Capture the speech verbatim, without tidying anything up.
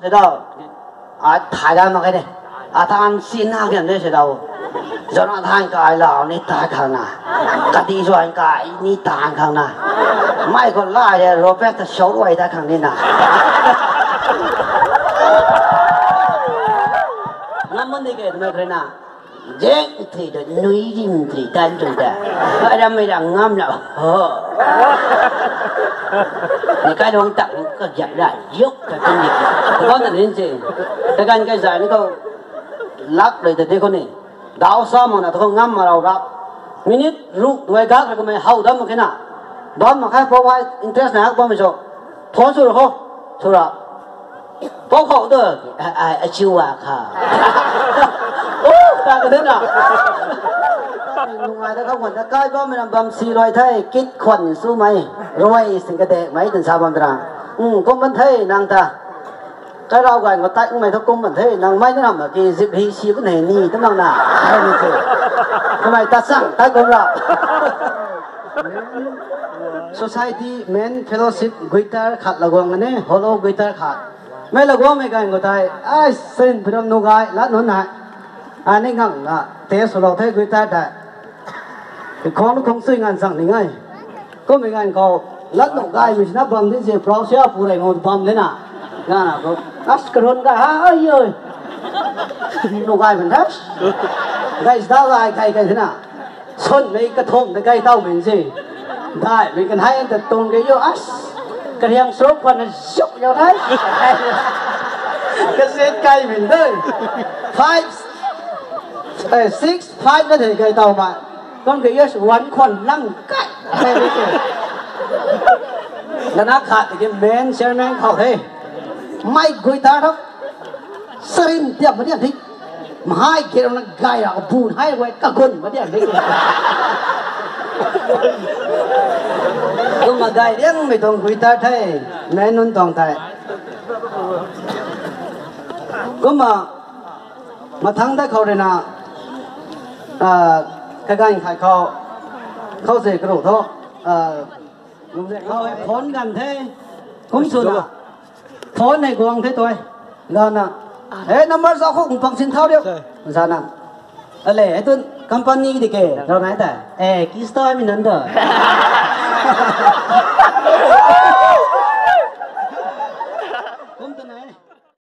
Sida, ai thai da mak khe de. Atan si na kian de sida. Jonathan kai lau ni tai khang na. Kati zuan kai ni tai khang na. Mai khou lai de ropek ta shou ruai tai khang ni na. Ngam man di ke twmei khrina. Zeng thei da nui dim thei tan tui da. Kai ram mei ram ngam la. Ho. Ni kai luang tak ka jak da. Yok ka tun di. Bam na nin se. Takan kai zai ni khou lak rui ta di khou ni. Dau sa mak na ta khou ngam ma rau rap. Minute ruk duai gak ra kamei hau dam mak khe na. Bam mak khe pou ai interest na hak bam mei cho. Phone sw ra ho. Sw ra. Pou khou tu. Ai, ai, achiu wa kha. Oh, ta ka dena. Nungai da khou khwan da kai bam mei na bam si rui the. Kit khwan sw mei. Rui sing ka dek mei tun sa bam tra. Hmm, kum ban the nang ta. Kai rau gay ngau tai mei thu kum ban the, nang mei ni ram ki zip hi si bun hei ni, tu nang na. Hai ni se. Kamei ta chang, tai kum ra. Society Men Fellowship guitar khat laguang ne, hollow guitar khat. Mei laguang mei gay ngau tai, ai, sin, piram nu gay, lat nunc na. Ai ni ngang na, te sw lou the guitar ta. Khong khong sui ngan chang ni ngai. Kummei ngan khou, lat nung gaymei sina bam di se, prau sia pu rei ngon bam de na. Nga na khou, as karun ga, ha, ai, oi. Nung gay man das. Gay sida gay kai kai sina. Sunmei kathum da gay tau mei se. Daimei kanhai ta tung ge yo, as. Kariang srok khwan na zuk yo dai. Kasit kai min de. Five, eh, six, five na thei kai tau ma. Kum ke yes, one khwan lang kai. Lana khat ki men chairman khou the. Mei guitar tho. Sarin tiam ma diam thik. Mahai khe rana gay ra bu hai wai kagun ma diam thik. Kumna gay riang mei tuang guitar the. Men nunc tuang the. Kumna mathang da khou rui na, ah, kaganv khai khou, khou ze karu tho, ah, khou hei phone ganv the, kum sw na, phone hei guang the tui, lana, eh, number zauc khou kum pang sin thau diu, zana, ale, eh, tu company di ke, rau nai ta, eh, kis ta mi nan da.